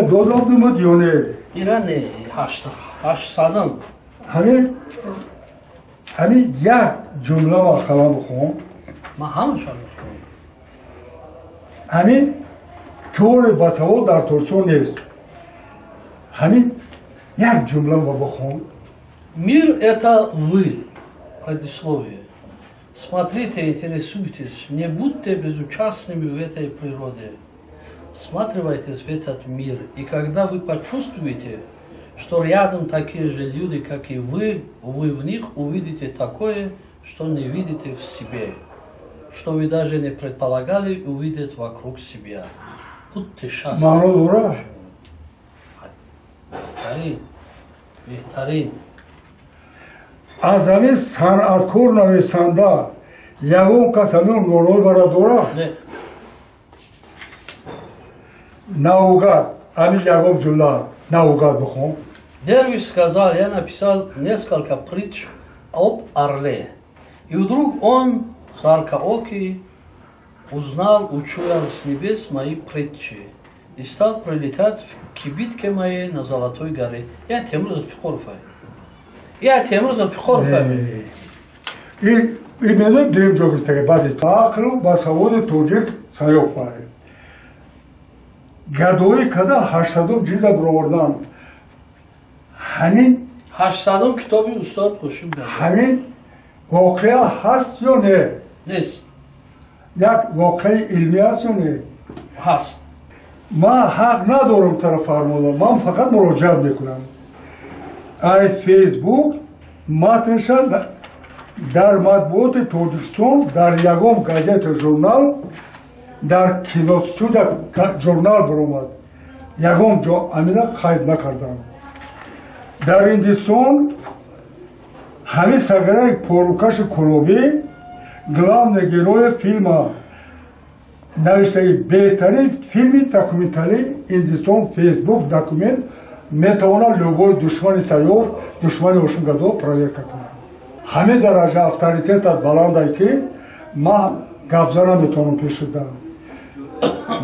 Додоб думад ё не? Ира не, 800-м. Ҳамин як ҷумла ақаллан бихон. Ман ҳамаша мехонам. Ҳамин теория басавод дар Тоҷикистон нест. Ҳамин як ҷумла ма бихон. Мир – это вы. Предисловие. Смотрите, интересуйтесь, не будьте безучастными в этой природе. Всматривайтесь в этот мир, и когда вы почувствуете, что рядом такие же люди, как и вы, вы в них увидите такое, что не видите в себе, что вы даже не предполагали увидеть вокруг себя. Будьте счастливы. Маъно дорад? Беҳтарин. Беҳтарин. Аз ҳамин санъаткор, нависанда ягон кас ҳамин маънои бара дорад? Не. Наугад ҳамин ягон ҷумла наугад бихон. Дервиш сказал: я написал несколько притч об орле. И вдруг он, заркоокий, узнал, учуял с небес мои притчи и стал прилетать в кибитке моей на Золотой горе. Я Темур Зулфиқоров. Я Темур Зулфиқоров. И медонем, дуюм ҷо гирифтага, баъди ақлу ба саводи тоҷик Саёф бай гадоӣ када, 800-ум ҷилда бировардан ҳамин. 800-ум китоби устод Ҳошим Гадоӣ. Ҳамин воқеа ҳаст ё не? Нест. Як воқеаи илмӣ ҳаст ё не? Ҳаст. Ман ҳақ надорам тараф фармонам, ман фақат муроҷиат мекунам. Ай Фейсбук матнша дар матбуоти Тоҷикистон, дар ягон газета, журнал, дар киностудия журнал биромад, ягон ҷо амина қайд накардам. Дар Ҳиндистон ҳамин сагараи порукаши кулобӣ, главный герои филма, навиштаи беҳтарин филми документалӣ Ҳиндистон. Фейсбук документ метавонад любой душмани Саёф, душмани Ҳошим Гадо проверка кунад. Ҳамин дараҷа авторитетат баландай, ки ман гапза наметавонам пешидан.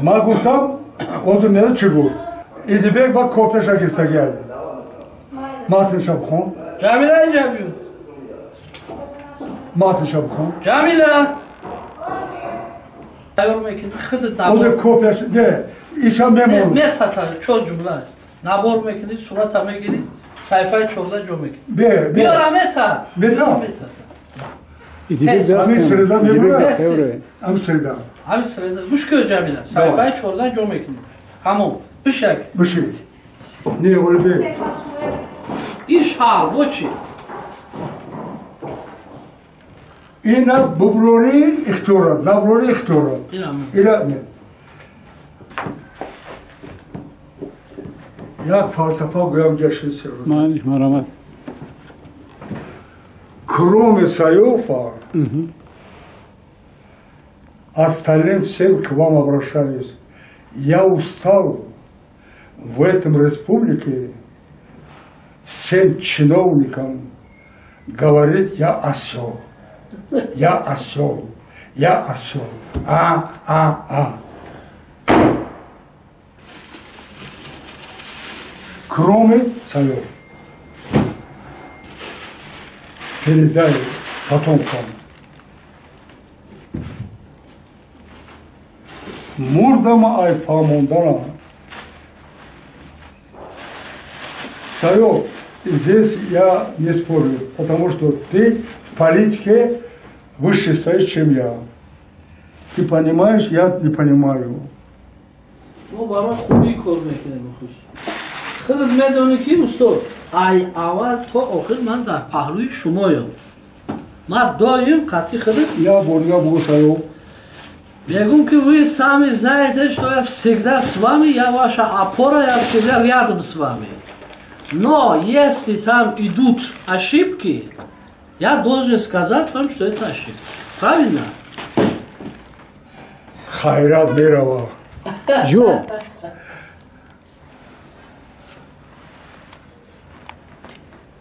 Ман гуфтам, ҳозир меда чӣ гуфт Идибек, ба копияша гирифтагиай, матнша бихон. Ҷамила, инҷа биё. Матнша бихон. Ҷамила! Тайёр мекунӣ, худат ҳозир набор. Копияш не, иша мемонам. Метата, чор ҷумла. Набор мекунӣ, сурата мегирӣ, саҳифаи 14 ҷо мекунӣ. Бе бе. Биёра, мета. Мета? Мета. Идибек. Ҳамин среда мебурад? Тез. Ҳамин среда. Ҳамин среда. Гӯш кун, Ҷамила. Саҳифаи 14 ҷо мекунӣ. Ҳамон. Бишак. Биши, не, оли бе. Иш ҳал, бо чӣ? Ина буброри ихтиёрат, наброри ихтиёрат. Инам. Ила не. Як фалсафа гӯям, ҷашни сер. Ман марамат. Кроме Саёфа, остальным всем к вам обращаюсь. Я устал в этом республике всем чиновникам говорить: я осел, я осел, я осел, а, а, а. Кроме Саёф. Передай потомкам. Мурдама ай фаҳмонданам. Саёф, здесь я не спорю, потому что ты в политике выше стоишь, чем я. Ты понимаешь, я не понимаю. Мо барои хубӣ кор мекунем, хус. Худат медонӣ, ки устод, ай аввал то охир ман дар паҳлӯи шумоям. Ман доим қатъи худат. Я борга бугу, Саёф. Мегум, ки вы сами знаете, что я всегда с вами, я ваша опора, я всегда рядом с вами. Но если там идут ошибки, я должен сказать вам, что это ошибка. Правильно? Хайрат мерава. Ҷо.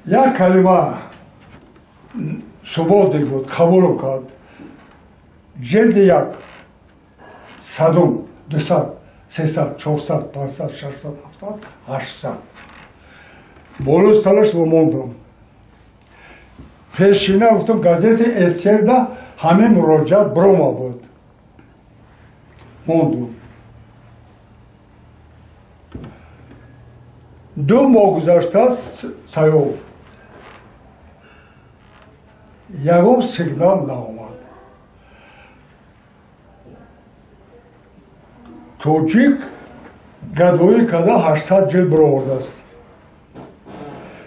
Як калима субот буд, қабулм кард. Ҷилди як, 100-ум, 200, 300, 400, 500, 600, 700, 800. Болои столаш мондам. Пешина гуфтам, газети СССРда ҳамин муроҷиат бирома буд. Мондум. 2 моҳ гузаштааст, Саёф. Ягон сигнал наомад. Тоҷик гадоӣ карда 800 ҷилд бировардааст.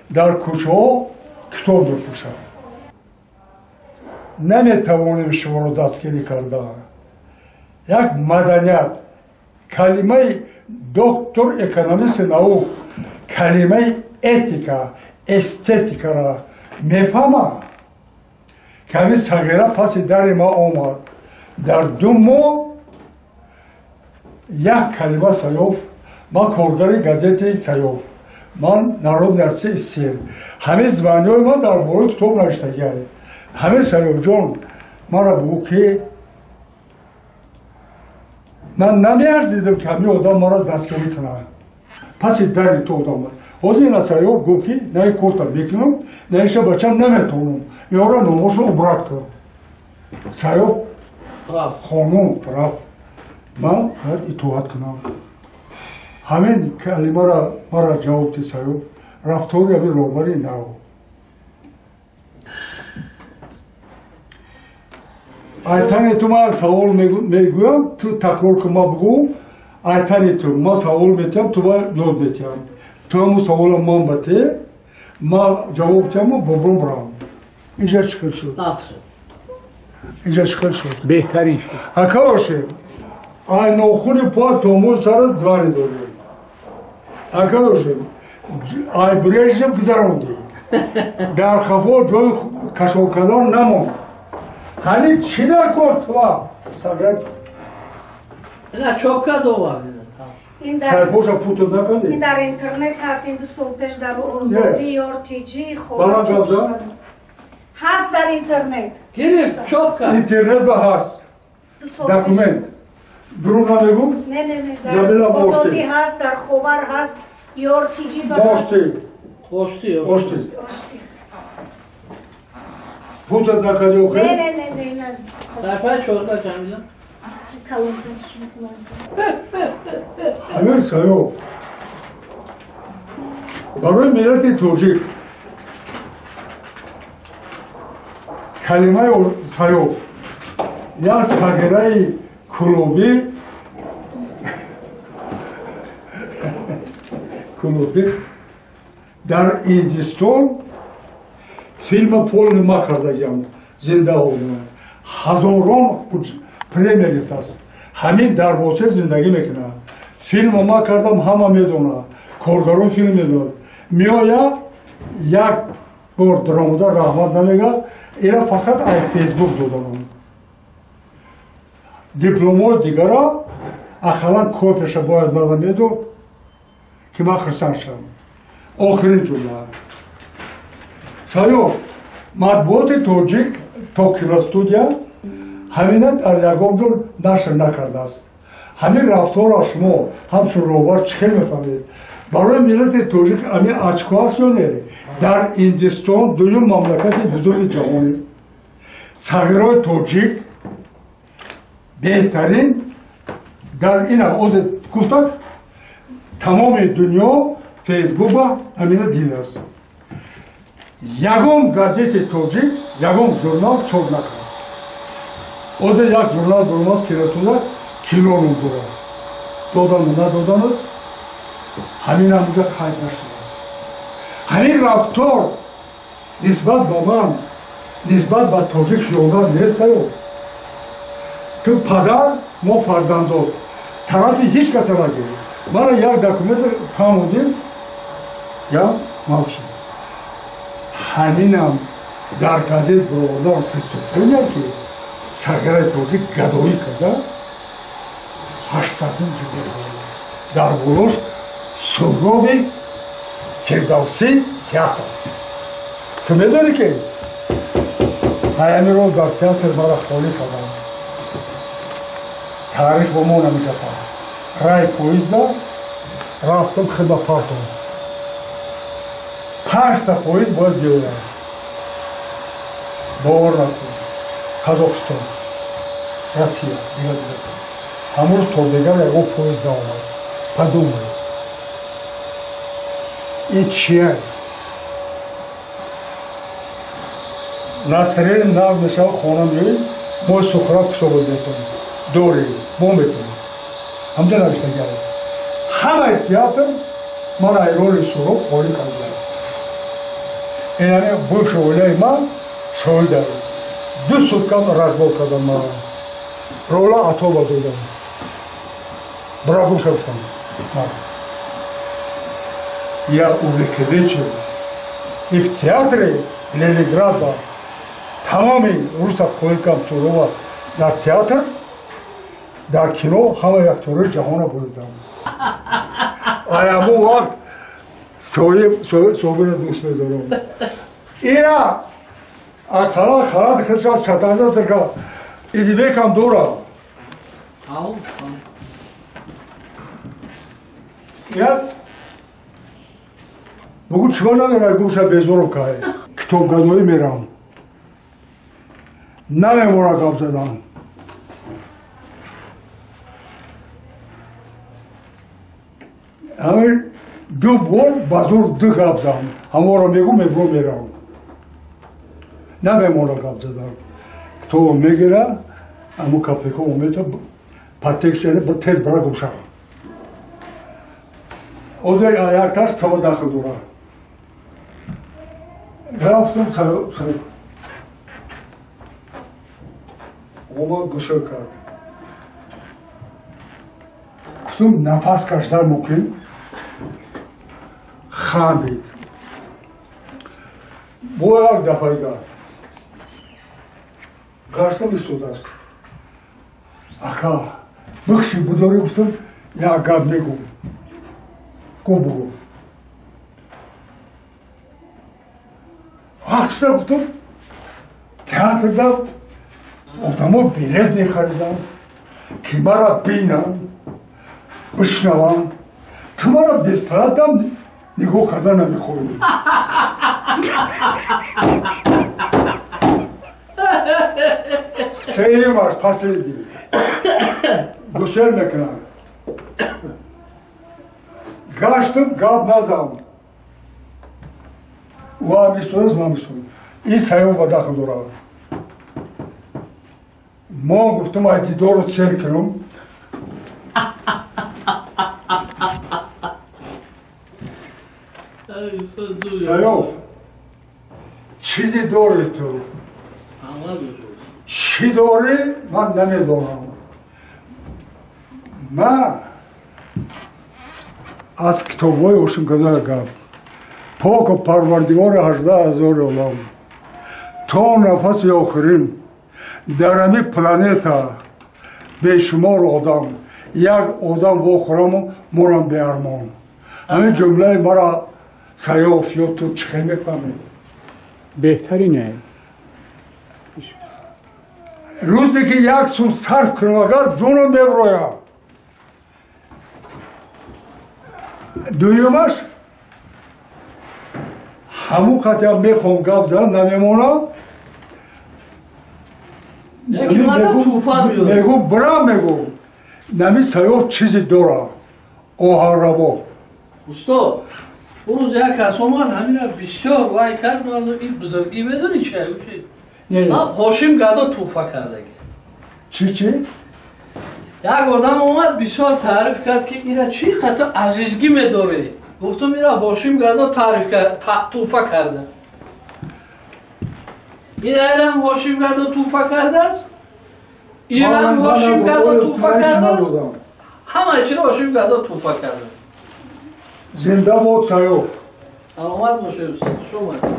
Дар кӯчаҳо китоб мефурӯшад. Наметавонем шуморо дастгирӣ карда. Як маданият, калимаи доктор экономисти наук, калимаи этика, эстетикаро мефаҳмад. Ками сағира паси дари ма омад. Дар 2 моҳ як калима Саёф, ман коргари газетаи Саёф, ман народный артисти СССР. Ҳамин званиҳои ман дар бораи китоб навиштагиай. Ҳамин Саёфҷон маро бугӯ, ки ман намеарзидам, ки ҳамин одам маро дастгирӣ кунад. Паси дари ту одам омад. Ҳозир ина Саёф гуфт, ки на ин корта мекунам, на иша бачам наметавонам. Ёра номошро убрат кун. Саёф хонум прав. Ман бояд итоат кунам. Ҳамин калимаро мара ҷавоб дид Саёф. Рафтори ҳамин роҳбари нав. Айтани ту ман савол мегӯям, ту такрор кун, ман бигӯ. Айтани ту ман савол метиҳам, ту ба ёд метиҳам. Ту ҳамун саволам ман ба те, ман ҷавоб диҳаму бобром барам. Инҷа чӣ хел шуд? Инҷа чӣ хел шуд? Беҳтарин шуд. Ака бошем, ай нохуни по тому сара звани дорем. Ака бошем, ай Брежнев гузарондӣ. Дар хафо ҷои кашол кардан намонд. Ҳамин чӣ накор туа? Ина чоп кард овард. Сарпоша путу накардӣ? Ин дар интернет ҳаст, ин 2 сол пеш дар Озодӣ РТЖ хобар чоп шуд. Ҳаст дар интернет. Гирифт, чоп кард. Интернет ба ҳаст. Документ. Дурӯғ намегӯм? Не, не, не. Дар Озодӣ ҳаст, дар Ховар ҳаст, РТЖ ба ҳаст. Ошти. Ошти. Путат накардӣ охир? Не, не, не, не, не. Саҳифаи 14 Ҷамила. Ҳамин Саёф барои миллати тоҷик калимаи Саёф як сағираи клубӣ дар Индистон филма полни ма кардагиам, зинда овардам. Ҳазорон премия гирифтааст. Ҳамин дар босе зиндагӣ мекунад. Филма ма кардам, ҳама медонад. Коргарон филм медонад. Меояд, як бор даромада раҳмат намегӯяд, ира фақат ай Фейсбук доданам. Дипломҳои дигара ақаллан копияша бояд мара медод, ки ман хурсанд шавам. Охирин ҷумла. Саёф, матбуоти тоҷик то киностудия ҳамина дар ягон ҷо нашр накардааст. Ҳамин рафторро шумо ҳамчун роҳбар чӣ хел мефаҳмед? Барои миллати тоҷик ҳамин очко аст ё не? Дар Индистон, дуюм мамлакати бузурги ҷаҳонӣ, сағирои тоҷик беҳтарин дар ина озе гуфтак, тамоми дунё Фейсбука ҳамина дидааст. Ягон газети тоҷик, ягон журнал чоп накард. Озе як журнал бурмаст, киностудия кино ном дорад. Додану надодану ҳамин ҳамуҷа қайд нашудааст. Ҳамин рафтор нисбат ба ман, нисбат ба тоҷик хиёнат нест, Саёф. Ту падар, мо фарзандон. Тарафи ҳеҷ каса нагирӣ. Мана як документ фаҳмодем, я молчи. Ҳаминам дар газет баровардан преступление, ки сағираи тоҷик гадоӣ карда 800 ҷилд дар болош Суҳроби Фирдавсӣ театр. Ту медонӣ, ки ҳаминро дар театр мара холӣ кардам. Таърих бо мо намегапад. Рай поезда рафтам хидма партом. 5та поезд бояд биёяд. Бовар накун. Қазоқистон, Россия, дигар дигар. Ҳамон рӯз то дигар ягон поезд наомад. Подумай. Ин чия? Насрин нав мешава, хона меои, мо сухра кусобод метонем. Дорем, мо метонем. Ҳамда навиштагиам. Ҳамаи театр ман айроли Суроб холӣ кардам. Инами бывший оилаи ман шоҳид аст. 2 сутка разбор кардам ман. Рола Атоба додам. Брагуша гуфтам. Я увековечил. И в театре Ленинграда тамоми руса қоил кардам Сурова дар театр, дар кино ҳамаи актёрои ҷаҳонро бурдам. Ай ҳамон вақт соҳибро дӯст медорам. Ира ақала халат худша чатанза зирка Идибекам дорам. Я бугу чикор намерай, гумша безором кай. Китобгадоӣ мерам. Намемора гап задан. Ҳамин 2 бор ба зур 2 гап зам. Ҳамонро мегӯ, мебурам, мерам. Намемора гап задан. Китобо мегира, аму капеко омета, патекшене тез бара гумша. Ода якташ таба дахл дора. Рафтам сар. Ома гусел кард. Гуфтам нафас кашидан мумкин. Хандид. Бо як дафъа дигар. Гаштам истодааст. Ака, бихши будорӣ, гуфтам, як гап мегӯм. Гӯ бугӯ. Вақт шуда, гуфтам, театрда одамо билет мехариданд, ки маро бинанд, бишнаванд. Ту маро бесплатно нигоҳ карда намехоҳӣ. Сеюмаш последний. Гусел мекунам. Гаштам, гап назам. Ва мисураз, ма мисураз. Ин саём ба дахл дорад. Мо гуфтам, ай дидорро цел кунам. Саёф, чизе дорӣ ту? Чӣ дорӣ, ман намедонам. Ман аз китобҳои Ҳошимкадоя гап. Поку парвардигори 18 000 олам. То нафаси охирин дар ҳамин планета бешумор одам, як одам вохӯраму мурам беармон. Ҳамин ҷумлаи мара Саёф ё ту чӣ хел мефаҳмӣ? Беҳтарине. Рӯзе ки як сум сарф кунам, агар ҷонам меброяд. Дуюмаш ҳамун қатъиам мехоҳам гап занам, намемонам. Мегӯ бирам, мегӯ нами Саёф чизе дорад, оҳанрабо. Устод, он рӯз як кас омад, ҳамина бисёр вай кард, ман ин бузургӣ медонӣ чи? Ҳошим Гадо тӯҳфа кардаги. Чӣ чӣ? Як одам омад, бисёр таъриф кард, ки ира чӣ қадр азизгӣ медорӣ. Гуфтам, ира Ҳошим Гадо таъриф тӯҳфа карда. Ин айрам Ҳошим Гадо тӯҳфа кардааст? Ирам Ҳошим Гадо тӯҳфа кардааст? Ҳамаи чиро Ҳошим Гадо тӯҳфа кардааст. Зинда бод Саёф. Саломат бошед, устод, хуш омадед.